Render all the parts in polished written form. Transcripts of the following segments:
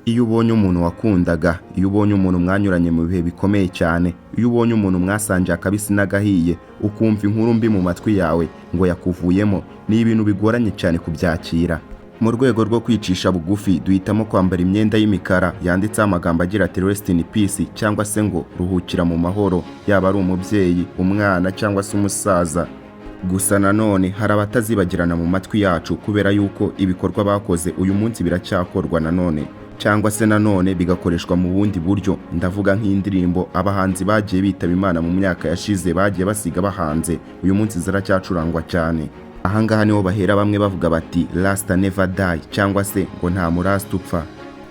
Iyo ubonye umuntu wakundaga, iyo ubonye umuntu mwanyuranye mu bihe bikomeye cyane, iyo ubonye umuntu mwasangiye akabisi n'agahiye, ukumva inkuru mbi mu matwi yawe ngo yakuvuyemo, ni ibintu bigoranye cyane kubyakira. Mu rwego rwo kwicisha bugufi, duhitamo kwambara imyenda y'imikara yanditseho amagambo agira ati "Rest in peace" cyangwa se ngo "Ruhukira mu mahoro", yaba ari umubyeyi, umwana cyangwa se umusaza. Gusa nanone hari abatazibagirana mu matwi yacu kubera yuko ibikorwa bakoze uyu munsi biracyakorwa nanone, cyangwa se nanone bigakoreshwa mu bundi buryo. Ndavuga nk'indirimbo abahanzi bagiye bitaba Imana mu myaka yashize bagiye basiga bahanze, uyu munsi ziracyacurangwa cyane. Ahangaha niho bahera bamwe bavuga bati "Rasta never die" cyangwa se ngo "Nta murasta upfa".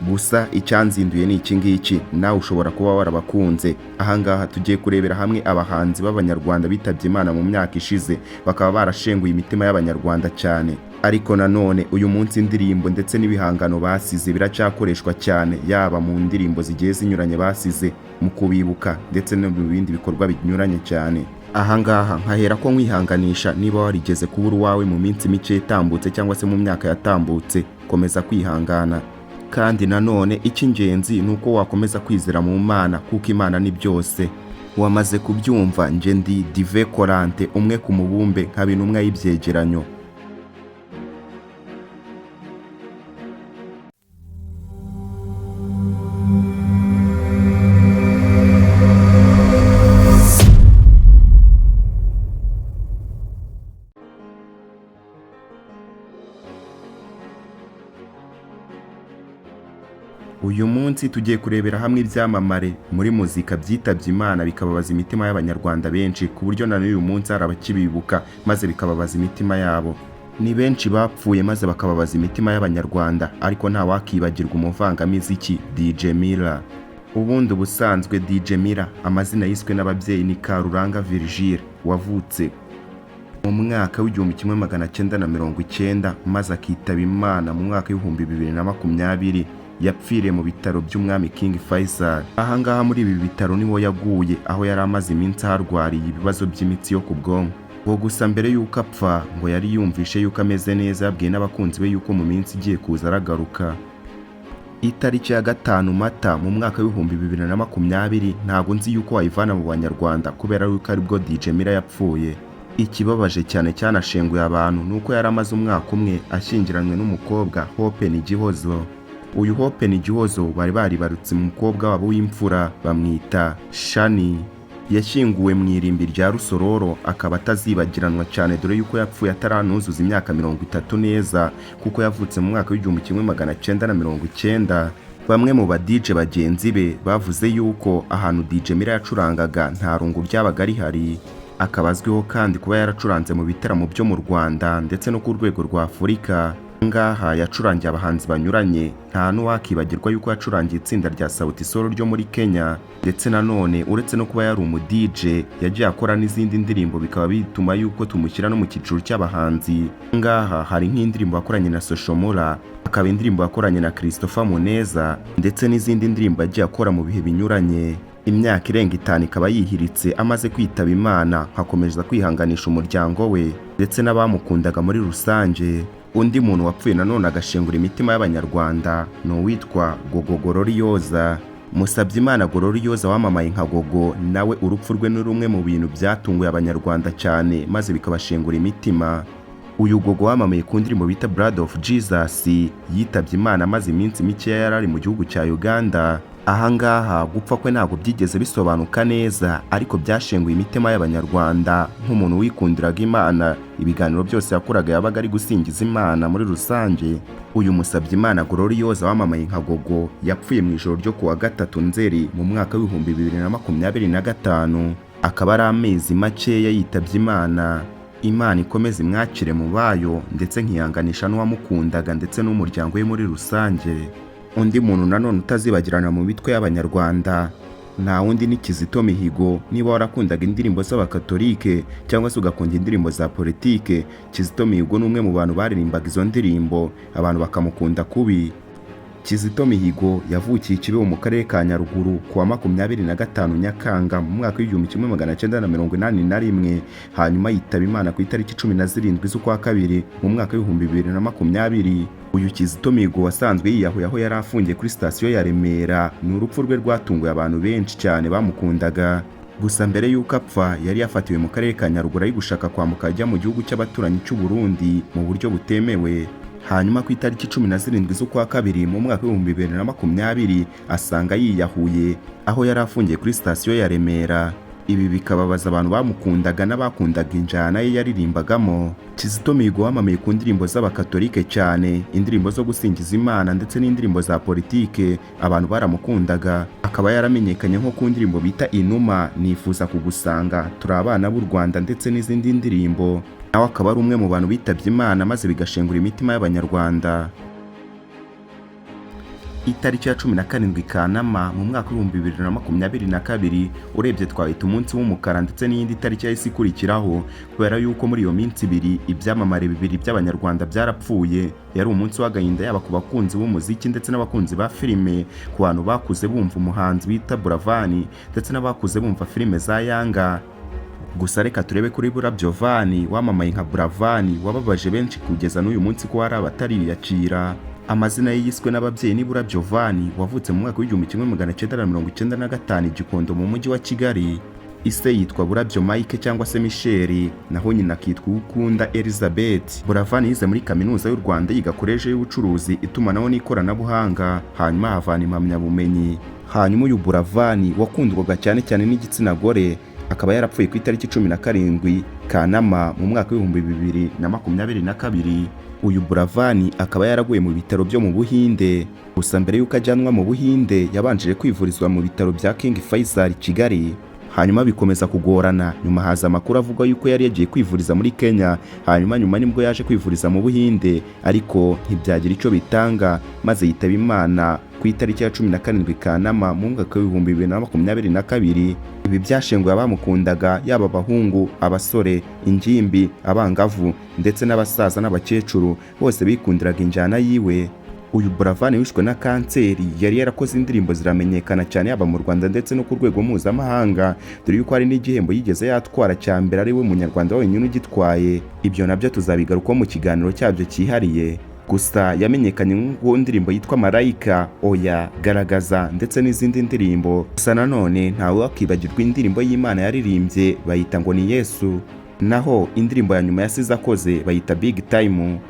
Gusa icyanzinduye ni iki ngiki, nawe ushobora kuba warabakunze. Ahangaha tugiye kurebera hamwe abahanzi b'Abanyarwanda bitabye Imana mu myaka ishize, bakaba barashenguye imitima y'Abanyarwanda cyane, ariko nanone uyu munsi indirimbo ndetse n'ibihangano basize biracyakoreshwa cyane, yaba mu ndirimbo zigiye zinyuranye basize mu kubibuka ndetse no mu bindi bikorwa binyuranye cyane. Ahangaha nkahera ko nkwihanganisha niba warigeze kubura uwawe mu minsi mike itambutse cyangwa se mu myaka yatambutse, komeza kwihangana. Kandi nanone icy'ingenzi ni uko wakomeza kwizera mu Mana, kuko Imana ni byose. Wamaze kubyumva, nge ndi Dive Korante, umwe ku mubumbe, nkaba intumwa y'ibyegeranyo. Uyu munsi tugiye kurebera hamwe ibyamamare muri muzika byitabye Imana bikababaza imitima y'Abanyarwanda benshi, ku buryo na n'uyu munsi hari abakibibuka maze bikababaza imitima yabo. Ni benshi bapfuye maze bakababaza imitima y'Abanyarwanda, ariko nta wakibagirwa umuvangamiziki DJ Miller. Ubundi ubusanzwe DJ Miller, amazina yiswe n'ababyeyi ni Karuranga Virgile, wavutse mu mwaka w'1990 maze akitaba Imana mu mwaka w'2020. Yapfiriye mu bitaro by'Umwami King Faisal. Ahangaha muri ibi bitaro niho yaguye, aho yari amaze iminsi aharwariye ibibazo by'imitsi yo ku bwonko. Ngo gusa mbere y'uko apfa ngo yari yumvishe yuko ameze neza, yabwiye n'abakunzi be yuko mu minsi igiye kuza aragaruka. Itariki ya 5 Mata mu mwaka w'2020 ntabwo nzi yuko wayivana mu Banyarwanda, kubera yuko aribwo DJ Miller yapfuye. Ikibabaje cyane cyanashenguye abantu ni uko yari amaze umwaka umwe ashyingiranywe n'umukobwa Hope Gihozo. Uyu Hope Gihozo bari baribarutse umukobwa wabo w'imfura bamwita Shani. Yashyinguwe mu irimbi rya Rusororo, akaba atazibagiranwa cyane dore yuko yapfuye ataranuzuza imyaka 30 neza, kuko yavutse mu mwaka w'1990. Bamwe mu ba DJ bagenzi be bavuze yuko ahantu DJ Miller yacurangaga nta rungu ryabaga rihari. Akaba azwiho kandi kuba yaracuranze mu bitaramo byo mu Rwanda ndetse no ku rwego rwa Afurika. Ngaha yacurangiye abahanzi banyuranye, nta n'uwakibagirwa yuko yacurangiye itsinda rya Sauti Sol ryo muri Kenya. Ndetse nanone uretse no kuba yari umu DJ, yagiye akora n'izindi ndirimbo, bikaba bituma yuko tumushyira no mu cyiciro cy'abahanzi. Ngaha hari nk'indirimbo yakoranye na Social Mula, akaba indirimbo yakoranye na Christopher Muneza, ndetse n'izindi ndirimbo yagiye akora mu bihe binyuranye. Imyaka irenga 5 ikaba yihiritse amaze kwitaba Imana, nkakomeza kwihanganisha umuryango we ndetse n'abamukundaga muri rusange. Undi muntu wapfuye nanone agashengura imitima y'Abanyarwanda ni uwitwa Gogo Gororiyoza. Musabyimana Gororiyoza wamamaye nka Gogo, nawe urupfu rwe ni rumwe mu bintu byatunguye Abanyarwanda cyane maze bikabashengura imitima. Uyu Gogo wamamaye ku ndirimbo bita Blood of Jesus yitabye Imana amaze iminsi mikeya yari ari mu gihugu cya Uganda. Ahangaha gupfa kwe ntabwo byigeze bisobanuka neza, ariko byashenguye imitima y'Abanyarwanda nk'umuntu wikundiraga Imana, ibiganiro byose yakoraga yabaga ari gusingiza Imana muri rusange. Uyu Musabyimana Gororiyoza wamamaye nka Gogo yapfuye mu ijoro ryo kuwa 3 Nzeri mu mwaka w'2025, akaba ari amezi makeya yitabye Imana. Imana ikomeze imwakire mu bayo, ndetse nkihanganisha n'uwamukundaga ndetse n'umuryango we muri rusange. Undi muntu nanone utazibagirana mu mitwe y'Abanyarwanda nta wundi ni Kizito Mihigo. Niba warakundaga indirimbo z'Abakatolike cyangwa se ugakunda indirimbo za politike, Kizito Mihigo ni umwe mu bantu baririmbaga izo ndirimbo abantu bakamukunda kubi. Kizito Mihigo yavukiye i Kibeho mu karere ka Nyaruguru ku wa 25 Nyakanga mu mwaka w'1981, hanyuma yitaba Imana ku itariki 17 z'ukwa kabiri mu mwaka w'2020. Uyu Kizito Mihigo wasanzwe yiyahuye aho yari afungiye kuri sitasiyo ya Remera, ni urupfu rwe rwatunguye abantu benshi cyane bamukundaga. Gusa mbere y'uko apfa yari yafatiwe mu karere ka Nyaruguru ari gushaka kwambuka ajya mu gihugu cy'abaturanyi cy'u Burundi mu buryo butemewe. Hanyuma ku itariki 17 z'ukwa kabiri mu mwaka w'2020 asanga yiyahuye aho yari afungiye kuri sitasiyo ya Remera. Ibi bikababaza abantu bamukundaga n'abakundaga injyana ye yaririmbagamo. Kizito Mihigo wamamaye ku ndirimbo z'abakatolike cyane, indirimbo zo gusingiza Imana ndetse n'indirimbo za politike, abantu baramukundaga. Akaba yaramenyekanye nko ku ndirimbo bita Inuma, Nifuza Kugusanga, Turi Abana b'u Rwanda ndetse n'izindi ndirimbo. Nawe akaba ari umwe mu bantu bitabye Imana maze bigashengura imitima y'Abanyarwanda. Itariki ya 17 Kanama mu mwaka w'2022 urebye twahita umunsi w'umukara ndetse n'iyindi tariki yahise ikurikiraho, kubera yuko muri iyo minsi ibiri ibyamamare bibiri by'Abanyarwanda byarapfuye. Yari umunsi w'agahinda yaba ku bakunzi b'umuziki ndetse n'abakunzi ba filime, ku bantu bakuze bumva umuhanzi bita Buravan ndetse n'abakuze bumva filime za Yanga. Gusa reka turebe kuri Burabyo Van wamamaye nka Buravan, wababaje benshi kugeza n'uyu munsi ko hari abatariyakira. Amazina ye yiswe n'ababyeyi ni Burabyo Van, wavutse mu mwaka w'1995 i Gikondo mu mujyi wa Kigali. Ise yitwa Burabyo Mike cyangwa se Michel, naho nyina akitwa Uwukunda Elizabeth. Buravan yize muri Kaminuza y'u Rwanda, yiga koleje y'ubucuruzi, itumanaho n'ikoranabuhanga, hanyuma ahavana impamyabumenyi. Hanyuma uyu Buravan wakundwaga cyane cyane n'igitsina gore akaba yarapfuye ku itariki 17 Kanama mu mwaka w'2022. Uyu Buravan akaba yaraguye mu bitaro byo mu Buhinde. Gusa mbere y'uko ajyanwa mu Buhinde yabanjije kwivurizwa mu bitaro bya King Faisal Kigali, hanyuma bikomeza kugorana. Nyuma haza amakuru avuga yuko yari yagiye kwivuriza muri Kenya, hanyuma nyuma nibwo yaje kwivuriza mu Buhinde, ariko ntibyagira icyo bitanga, maze yitaba Imana ku itariki ya 17 Kanama mu mwaka w'2022. Ibi byashenguye abamukundaga, yaba abahungu, abasore, ingimbi, abangavu ndetse n'abasaza n'abakecuru, bose bikundiraga injyana yiwe. Uyu Buravan wishwe na kanseri yari yarakoze indirimbo ziramenyekana cyane, yaba mu Rwanda ndetse no ku rwego mpuzamahanga, dore yuko hari n'igihembo yigeze yatwara cya mbere, ari we munyarwanda wenyine ugitwaye. Ibyo nabyo tuzabigarukaho mu kiganiro cyabyo cyihariye. Gusa yamenyekanye ku ndirimbo yitwa Marayika, Oya, Garagaza ndetse n'izindi ndirimbo. Gusa nanone ntawe wakibagirwa indirimbo y'Imana yaririmbye bayita ngo ni Yesu, naho indirimbo ya nyuma yasize akoze bayita Big Time.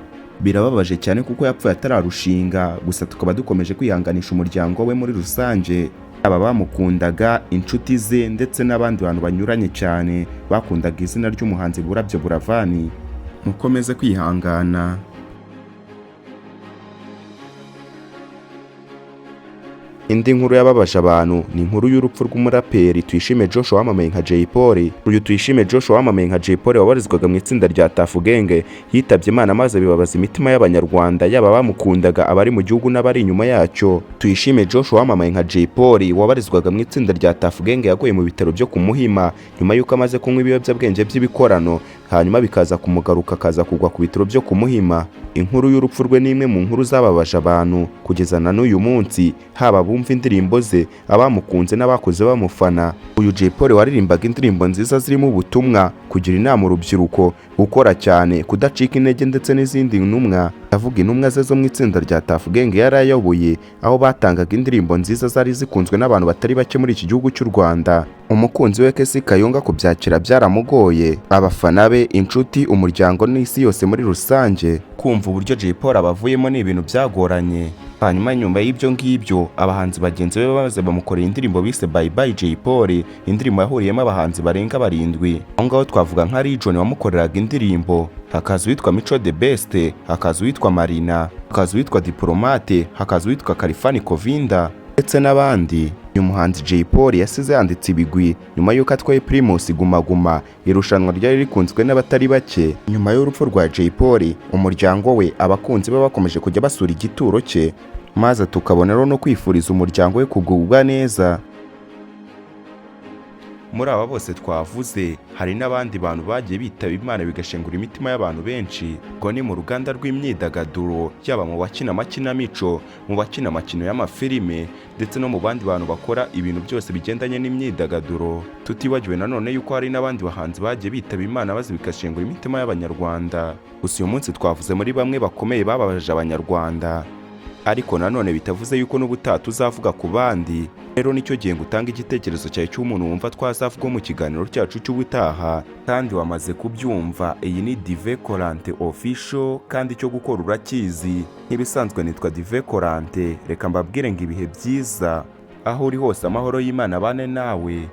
Birababaje cyane kuko yapfuye atararushinga, gusa tukaba dukomeje kwihanganisha umuryango we muri rusange, aba bamukundaga, inshuti ze ndetse n'abandi bantu banyuranye cyane bakundaga izina ry'umuhanzi Burabyo Buravan. Mukomeze kwihangana. Indi nkuru yababaje abantu ni inkuru y'urupfu rw'umuraperi Tuyishime Joshua wamamaye nka Jay Polly. Uyu Tuyishime Joshua wamamaye nka Jay Polly wabarizwaga mu itsinda rya Tuff Gang yitabye Imana maze bibabaza imitima y'Abanyarwanda, yaba bamukundaga, abari mu gihugu n'abari inyuma yacyo. Tuyishime Joshua wamamaye nka Jay Polly wabarizwaga mu itsinda rya Tuff Gang yaguye mu bitaro byo ku Muhima nyuma y'uko amaze kunywa ibiyobyabwenge by'ibikorano, hanyuma bikaza kumugaruka akaza kugwa ku bitaro byo ku Muhima. Inkuru y'urupfu rwe ni imwe mu nkuru zababaje abantu kugeza na n'uyu munsi, haba bumva indirimbo ze, abamukunze n'abakuze bamufana. Uyu Jay Polly waririmbaga indirimbo nziza zirimo ubutumwa, kugira inama urubyiruko, gukora cyane, kudacika intege ndetse n'izindi ntumwa. Ndavuga intumwa ze zo mu itsinda rya Tuff Gang yari ayoboye, aho batangaga indirimbo nziza zari zikunzwe n'abantu batari bake muri iki gihugu cy'u Rwanda. Umukunzi we Kesi Kayonga kubyakira byaramugoye, abafana be, inshuti, umuryango n'isi yose muri rusange. Kumva uburyo Jay Polly abavuyemo ni ibintu byagoranye. Hanyuma nyuma y'ibyo ngibyo abahanzi bagenzi be baze bamukorera indirimbo bise Bye Bye Jay Polly, indirimbo yahuriyemo abahanzi barenga 7. Aho ngaho twavuga nka Region wamukoreraga indirimbo, hakaza uwitwa Mico The Best, hakaza uwitwa Marina, hakaza uwitwa Diplomate, hakaza uwitwa Kalifani Kovinda ndetse n'abandi. Uyu muhanzi Jay Polly yasize yanditse ibigwi nyuma y'uko atwaye Primus Guma Guma, irushanwa ryari rikunzwe n'abatari bake. Nyuma y'urupfu rwa Jay Polly, umuryango we, abakunzi be bakomeje kujya basura igituro cye, maze tukabona rero no kwifuriza umuryango we kugubwa neza. Muri aba bose twavuze, hari n'abandi bantu bagiye bitaba Imana bigashengura imitima y'abantu benshi. Ngo ni mu ruganda rw'imyidagaduro, yaba mu bakina amakinamico, mu bakina amakino y'amafilime, ndetse no mu bandi bantu bakora ibintu byose bigendanye n'imyidagaduro. Tutibagiwe nanone yuko hari n'abandi bahanzi bagiye bitaba Imana maze bigashengura imitima y'Abanyarwanda. Gusa uyu munsi twavuze muri bamwe bakomeye bababaje Abanyarwanda, ariko nanone bitavuze yuko n'ubutaha tuzavuga ku bandi. Rero nicyo gihe ngo utange igitekerezo cyawe cy'umuntu wumva twazavuga mu kiganiro cyacu cy'ubutaha. Kandi wamaze kubyumva, iyi ni Dive Corante Official, kandi icyo gukora urakizi. Nk'ibisanzwe nitwa Dive Corante. Reka mbabwire ngo ibihe byiza aho uri hose, amahoro y'Imana abane nawe.